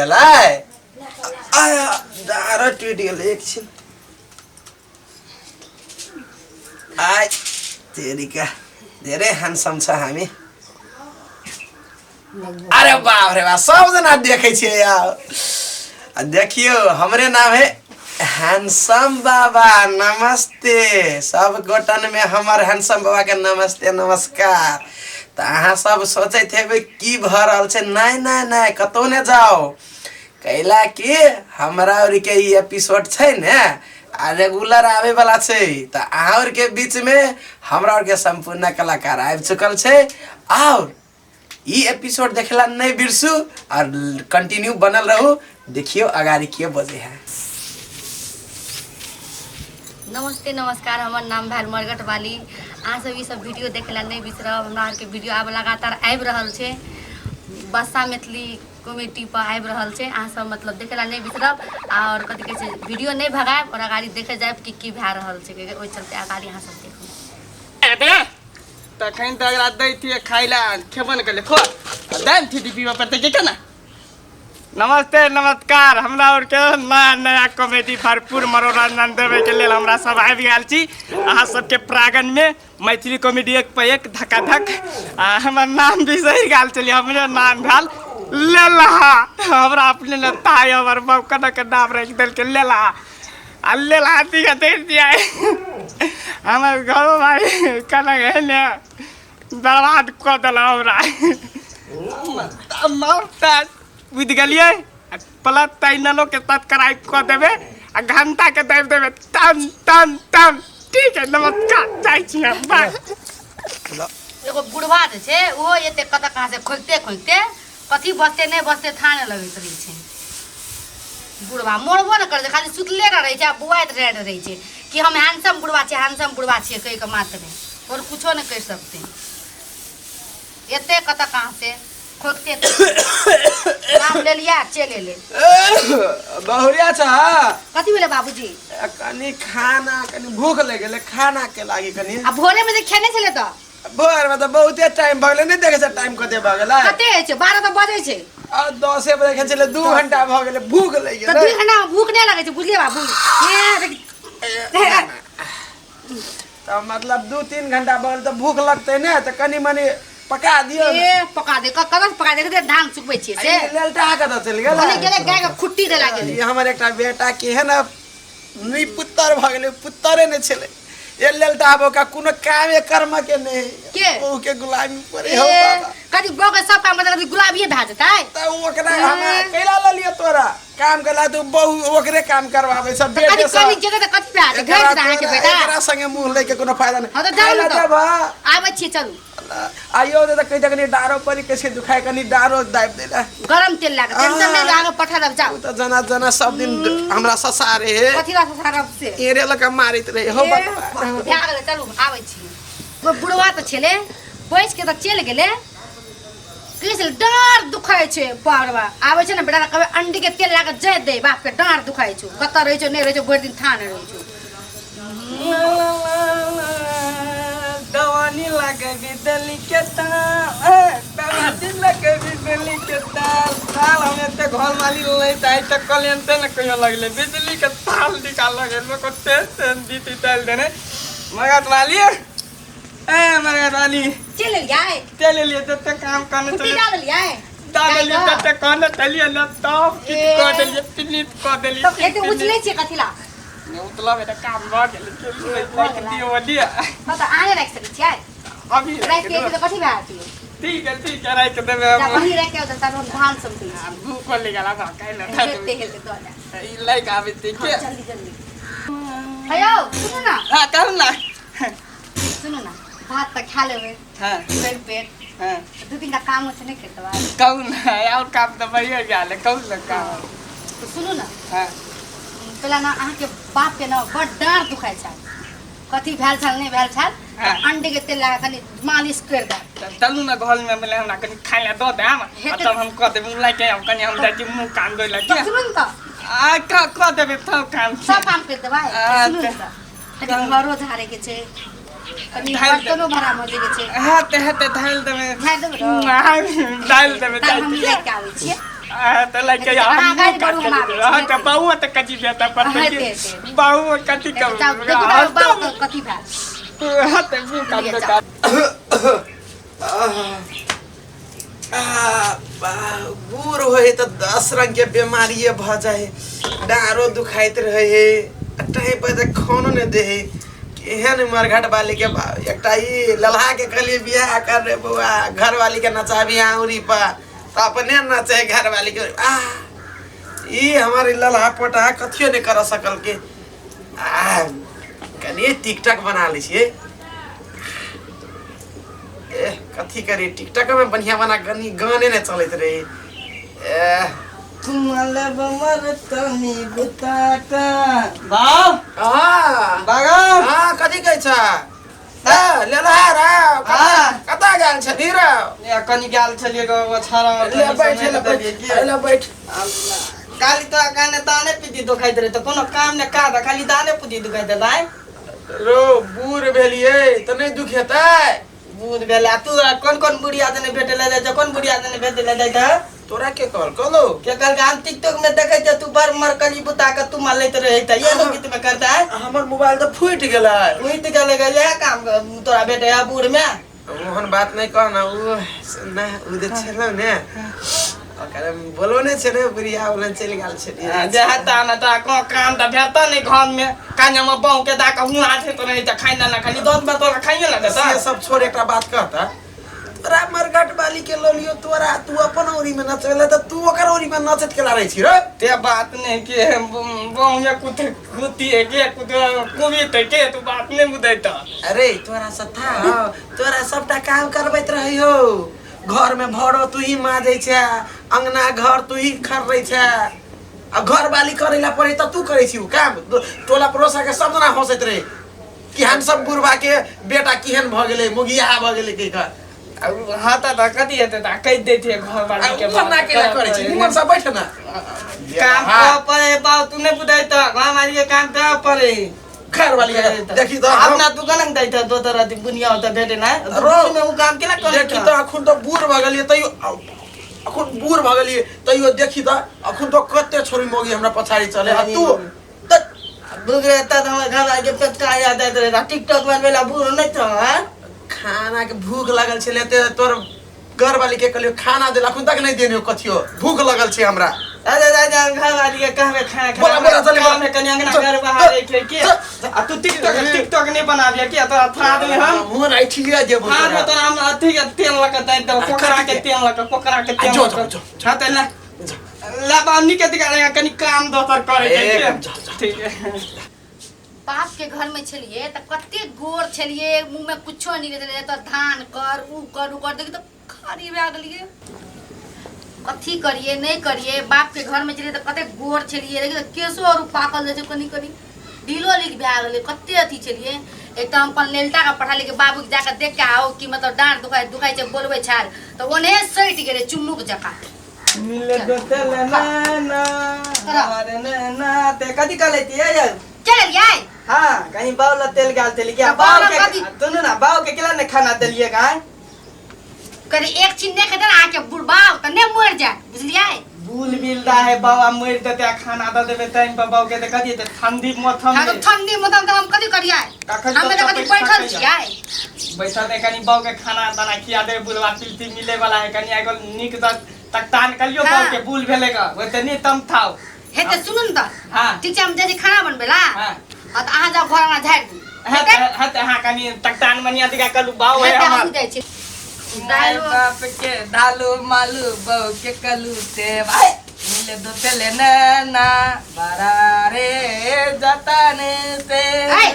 गेलै। आया डाँड़ो टूटि गेलै एकछिन। आइ तेरीका धेरै ह्यान्डसम छ हामी। अरे बाप रे बाप, सब जना देखै छियै यार। आ देखियौ, हमरे नाम है हैंडसम बाबा। नमस्ते सब गोटन में हमर हैंडसम बाबा के नमस्ते नमस्कार। तऽ अहाँ सब सोचैत हेबै की भऽ रहल छै। नहि नहि नहि, कतहु नहि जाउ, कैला कि हमरा आरके ई एपिसोड छै ने आ रेगुलर आबै वाला छै। तऽ अहाँ आरके बीचमे हमरा आरके सम्पूर्ण कलाकार आबि चुकल छै। आओर ई एपिसोड देखला नहि बिरसू और कंटिन्यू बनल रहू। देखियो अगाड़ी के बजे है। नमस्ते नमस्कार, हमर नाम भेल मरगट वाली। अहाँ सब ई सब वीडियो देखला नहि बिसरब। हमरा आरके वीडियो आब लगातार आबि रहल छै, बस्सा मैथिली कॉमेडी पर आबि रहल छै। अहाँ सब मतलब देखला नहि बिसरब और कथी कहै छै, वीडियो नहि भगायब और अगाड़ी देखे जायब कि की भए रहल छै। ओहि चलते अगाड़ी अहाँ सब देखू। तखन तऽ एकरा दै थिए खाइ लए, खेबो नहि केलै। खो दै ने थी पीबऽ पड़तै कि केना। नमस्ते नमस्कार, हमरा आरके नया नया कॉमेडी भरपूर मनोरंजन देबैके लेल हमरा सब आबि गेल छी अहाँ सबके प्रांगणमे। मैथिली कॉमेडी एक पर एक धकाधक। आ हमर नाम बिसरि गेल छलियै, हमरे नाम भेल लेलहा। हमरा अपने ने ताय हमर बाप केना के नाम राखि देलकै लेलहा। आ लेलहा दिया देख दिया हमर घरो भाई केना के ने बर्बाद कऽ देलक हमरा। मारता बुझि गेलियै। आ प्लस चैनलो के सब्सक्राइब कऽ देबै आ घंटा के दाबि देबै तन तन तन। ठीक है, नमस्कार, जाइ छी हम, बाय। एगो बुढ़वा जे छै ओहो एते कतऽ कहाँ से खोजते खोजते कथी बसते नहि बसते थाह नहि लगैत रहै छै। बुढ़वा मरबो नहि करै छै, खाली सुतले रहै छै आ बौआइत रहैत रहै छै कि हम हैंडसम बुढ़वा छियै, हैंडसम बुढ़वा छियै कहि कऽ मात्र, आओर कुछो नहि करि सकतै। एते कतऽ कहाँ से खोजते नाम लेलियै आ चलि एलै। बहुरिया छ। कथी भेलै बाबूजी? कनि खाना, कनि भूख लागि गेलै, खाना के लागी कनि। आ भोरे में जे खेने छलै तऽ? भोर में तऽ बहुते टाइम भऽ गेलै, नहि देखै छै टाइम कते भऽ गेलै? कते होइ छै? 12 तऽ बजै छै। आ 10 बजे खेने छलै, 2 घंटा भऽ गेलै, भूख लागि तऽ गेलै। 2 घंटा में भूख नहि लगै छै, बुझलियै बाबू? हे, देख- तऽ मतलब 2-3 घंटा भऽ गेल तऽ भूख लगतै ने, तऽ कनि मनि पका दियौ ने। ए पका दे, कतऽ से पका दे? कते धान सुखबै छियै से। ई लेलटा कतऽ चलि गेलै? ओने गेलै गाय के खुट्टी देला गेलै। ई हमर एकटा बेटा केहन नि पुत्तर भऽ गेलै, पुत्तरे नहि छलै। ये लेलटा आब ओकरा कोनो कामे कर्म के नहि। के? बहू के गुलामी पड़े हो ए, बाबा। कथी बहू के सब काम करतै, कथी गुलाबिये भए जेतै? तऽ ओकरा हम कैला ललियै तोरा काम करला, तू बहू ओकरे काम करवाबै सब तऽ कथी बेटे कनि सब। जेतै तऽ कथी भए जेतै? एकरा घटि जेतै अहाँके तोरा- बेटा। एकरा संगे मुँह लैके कोनो फायदा नहि। हँ तऽ जाउ खाइ ने लए तऽ। देबह? आबै छियै, चलू। आइयो दे तऽ कहि कनि डारो परी कैसे दुखाय, कनि डारो दाबि देला। गरम तेल लागे, टेंशन नहि आगे पठा देब, जाउ। ओ तऽ जना जना सब दिन हमरा ससारे हे। कथी ला ससारब से? एरे लऽ कऽ मारैत रहे हो ए, बाबा। भए गेलै, चलू आबै छी। ओ बुढ़वा तऽ छलै बैस के तऽ चलि गेलै। की छलै डाँड़ दुखाइ छै बाबा। आबै छै ने बेटा तऽ कहबै अंडी के तेल लगा कऽ जाइत दे बाप के, डाँड़ दुखाइ छौ। कतऽ रहै छौ नहि रहै छौ, भरि दिन थाह नहि रहै छौ। दवानी लगबी दिल्ली के ताल, दवानी लगबी दिल्ली के ताल ताल। हम एते घर वाली लै तऽ आइ तक कलेंते ने कहियो लगले बिजली के ताल निकाल गेल लोक टेंशन दीती ताल देने। मगत वाली, ए मगत वाली। चलि एलियै? चलि एलियै, जते काम करने खुट्टी चले दऽ देलियै? दऽ देलियै, जते कहने चलियै ने तब किछु कऽ देलियै, पिनीत कऽ देलियै। तब एते उछलै छियै कथी ला? उतलब एटा काम भऽ गेलै, राखि दियौ दिअ। हँ तऽ अहाँ नहि राखि सकै छियै? अभी राखि के तऽ कथी भए जेतै? ठीक है, ठीक है, राखि देबै हम। वही राखि के तब हम धान समटै छी। भूख लागि गेल हमरा, काल्हि हेतै हेतै दऽ देब। ई लऽ कऽ आबै छी के। जल्दी जल्दी। हेयौ सुनू ने। हँ कहू ने। सुनू ने, भात तऽ खा लेबै भरि पेट। हँ। 2-3 टा काम छै, नहि करतै? कहू ने, आओर काम तऽ भइए गेल है, कहू ने काम। तऽ सुनू ने। हँ। पहिले ने अहाँके बापके ने बड़ डाँड़ दुखाइ छल, कथी भेल छल नहि भेल छल। अंडे के तेल लगा कनि मालिश करि देब। तऽ चलू ने घरमे, पहिले हमरा कनि खाय लए दऽ देब आ हेतै। तब हम कऽ देबै। लए के आब कनि हम जाइ छी मुँह कान धोइ लए। तऽ के सुनू ने तऽ। आ कऽ देबै सब काम। सब काम करि देबै। आ, सुनू ने तऽ, कनि घरो झाड़े के छै, कनि झाड़ि देबै। बर्तनो भाड़ा मजे के छै। हेतै हेतै, धारि देबै। झाड़ि देबै ने? धारि देबै। तब हम जाइ छी। लए के आबै छियै। आ त लइके अहाँ गाड़ी करू, हम आबै छी। हां त बाबू त कथी बेटा पर हाँ, हेतै, हेतै। बाबू कथी देखू करू तऽ बाबू कथी भेल। हां त मुंह काट लिअ, काट। आ, बूढ़ होइ तऽ 10 रंग के बीमारिये भऽ जाइ है, डाँरो दुखाइत रहै है, आ टाइम पर तऽ खानो नहि दै है। केहन मरघट वाली के एकटा ई लल्हा के कहलियै बियाह कर रे बौआ, घरवाली के नचाबी आउरी पर तऽ अपने नचे घरवाली के। आ ई हमर ई लल्हा पोटा कथियो नहि कर सकल के। आ कनि टिकटक बना लै छियै। एह कथी करी, टिकटक में बढ़िया बना कनी गाने ने चलैत रहे। एह तनी बुताका बाप हाँ बागा। हाँ कथी कहै छ? ए लेलहा रे। हाँ। कतऽ गेल छली रे? ए, कनी गेल छलियै गो छाड़ा। ले बैठ, ले बैठ, ले बैठ। काली तो काने दाने पुदी दुखाइत रहे, तऽ कोनो काम ने काज, खाली दाने पुदी दुखाइत रहे। रो बूढ़ भेलियै तऽ नहि दुखेतै? बूढ़ भेल आ तू कोन कोन बुढ़िया दने भेटे ले जाइ छ? कोन बुढ़िया दने भेटे ले जाइ छ? तोरा के कहल कहलो? के कहल? हम टिकटॉक में देखै छ, तू बड़ मरकली बुता के तू मारैत रहे त ये लोग गीत में करता है। हमर मोबाइल तऽ फूटि गेलै। उठि गेलै गे, इएह काम तोरा भेटे है बूढ़ में? ओहन बात नहि कह ना। उ ना उ जे छलौ ने, ओकरा बोलो ने छलै, बुढ़िया बोलन चलि गेल छलियै। जे हेता ने तोरा कोनो काम तऽ भेटत नहि घर में, काने में बहु के दऽ कऽ हुआं छै तो नहीं तऽ खाइ ना, खाली दस बार तोरा खाइए ना देता। से सब छोड़, एकटा बात कहता, तोरा मरघट वाली के लऽ लियो तोरा, तू अपन औरी में नचेला तऽ तू ओकर औरी में नचैत केला रहै छी रे? ते बात नहीं के बहु में कुछ कुती है के कुछ कुबी ते के तू बात नहीं बुझैत। अरे तोरा सत्ता हो, तोरा सबटा काम करबैत रही हो। घर में भरो तू ही माजै छै, अंगना घर तू ही खर्रै छै, आ घर वाली करै ला पड़े तऽ तू करै छी उ काम। टोला पड़ोसा के सब जना हंसैत रहे कि हम सब बुढ़बा के बेटा केहन भऽ गेलै, मुगिया भऽ गेलै कहि कऽ। हाँ तऽ कथी हेतै, तऽ कहि दै छियै घर वाली आ के। उ ना केला करै छी, निमन से बैठ ना। काम हाँ। करऽ पड़े बाबू, तू नहीं बुझैत, घर वाली के काम करऽ पड़े। घर वाली के देखी तऽ अपना दुकान में दैत दो तरह दी बुनिया होता भेटे ना रो। में उ काम केला करे। देखी तऽ अखन तऽ बूढ़ भऽ गेलियै तैयो, अखन बूढ़ भऽ गेलियै तैयो देखी तऽ अखन तऽ कते छोरी मौगी हमरा पछाड़ी चले, आ तू तऽ बुढ़ रहता तऽ हमर घर आके पेटका याद आइत रहे, टिकटॉक बनबै ला बूढ़ नहीं था। हैं खाना के भूख लगल छलै ते तोर घर वाली के कहलियो खाना देला, अखन तक नहीं देने कथियो, भूख लगल छै हमरा। अरे राजा, घर वाली के कहबे खाना खा। बोला, बोला, चले, काम है कनी अंगना चल, घर बाहर चल, रहे के चल। आ तू टिकटॉक टिकटॉक नहीं बनाबिया के तोरा थाद में हम मोन ऐठिया जेबो। थाद में तोरा हम अथी के तेल लगा दे दे, पोखरा के तेल लगा, पोखरा के तेल जो, लगा। जो, जो। हां त ला ला बानी के दिखा, कनी काम दोसर करे के ए, छै। जा, जा। ठीक है। बाप के घर में छलिए तऽ कते गोर छलिए, मुंह में कुछो नहीं रहै तऽ धान कर उ कर उ कर, देखी तऽ खारी भए गेलिए। कथी करिए नहीं करिए, बाप के घर में छलिए तऽ कते गोर छलिए, देखी तऽ केशो आर पाकल जाइ छै, कनी कनी ढीलो लीक भए गेलै। कते अथी छलिए। एक तऽ हम अपन लेलटा के पढ़ा के बाबूके जाके देख के आओ कि मतलब डाँट दुखाइ दुखाइ छै, बोलबै छाल तऽ ओनहे सटि गेलै चुम्मुक जकाँ। मिले गोतल नैना हमारे नैना ते कथी कहले थिए यौ? चल एलियै। हाँ, कहीं बाउल तेल गाल तेल क्या तऽ बाउल बाउ के कथी? सुनू ना, बाउ के केला ने खाना देलिए गाय? करी एक चीज नहि खेतै अहाँके बुढ़बाव तऽ नहि मरि जायत, बुझलियै? बुल बिल दा है बाबा, मरि देते आ खाना दऽ देबै टाइम पर बाउ के तऽ कथी हेतै? ठंडी मौसम हाँ तऽ ठंडी मौसम तऽ हम कथी करियै? कखन हमे तऽ कथी तऽ बैठल सकैया। छियै। बैठल है, कनी बाउ के खाना दाना खिया देबै, बुलवा पिलती मिले वाला है, कनी आइ नीक द तकतान कलियो। हाँ। बाउ के बुल भेले ग ओते नी तम थाउ। हे तऽ सुनू ने तऽ। हाँ। ठीक छै, हम जाइ छी खाना बनबै ला। हाँ। हाँ तऽ अहाँ जाउ, घर अंगना झाड़ि दू। हेतै हेतै। हाँ, कनी तकतान मनिया दिका कलू बाउ है हेतै, हमर। हमहूँ जाइ छी। माय बाप के दालू मालू, बहू के कलू से भाई मिले दो तेले नैना बड़ा रे जतन से। ऐ,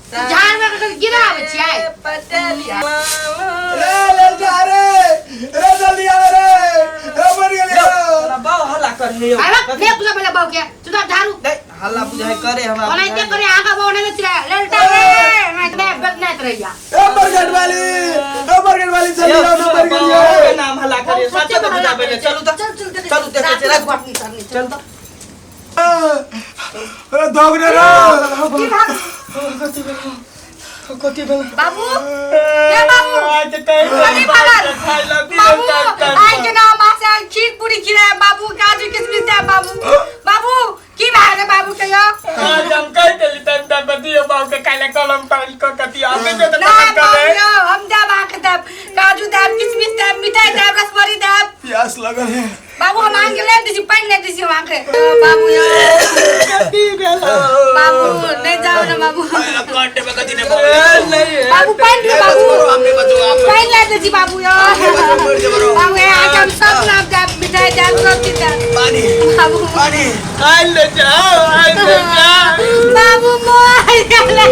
झाड़ में कखन गिरा आबै छियै? पटेलिया। रे ललचा रे, रे जल्दी आवे रे, रे मर गेलियो। तोरा बाउ हल्ला कर हे यौ। अरे नहि बुझै पहिले बाबूके, तू तऽ झाड़ू। नहीं, हल्ला बुझाइ करे हमरा। ओनाहिते बुझाइ। करे आगा बाबू नहि चिड़ा ललटा रे, एनाहिते बेलनाइत रहैया। ए बरगट वाली, ए बरगट वाली, जल्दी यौ, आओ ना, मर बाउ गेलियो। के नाम हल्ला करे, सच तो बुझा पहिले। चलू तऽ। चल चल। चलू, देखै छियै, राखू। चल। अरे दौड़ रे। की भाग? कथी भेल? बाबू, ए बाबू, आज तऽ कथी भागल? बाबू, आइ के नाम से खीर पूरी। रसबरी खिलायब बाबू, काजू किशमिश देब बाबू। बाबू की भए गेलै बाबू के यौ? आज हम कहि देली तब तब दियो बाबू के काल्हि कलम तल क कति आबे जो त नहि कलम बाबू कर यौ, हम देब अहाँके देब काजू देब, किशमिश देब, मिठाई देब, रसबरी देब। प्यास लगल है बाबू, हम अहाँके ले दै छी, पानि नहि दै छी हम अहाँके। बाबू यौ, कथी भेल? बाबू नहि जाउ ने बाबू। कांटे में कथी ने। नहीं। बाबू पानि दियौ बाबू। हम नहीं बचो आप। पानि ला दै छी बाबू यौ। मर जेबरो। बाबू हे, अहाँके हम सब नाम देब, मिठाई देब, सब चीज देब। पानी। बाबू। पानी। आइ ले जाओ, आइ ले जाओ। बाबू मोर गेलै।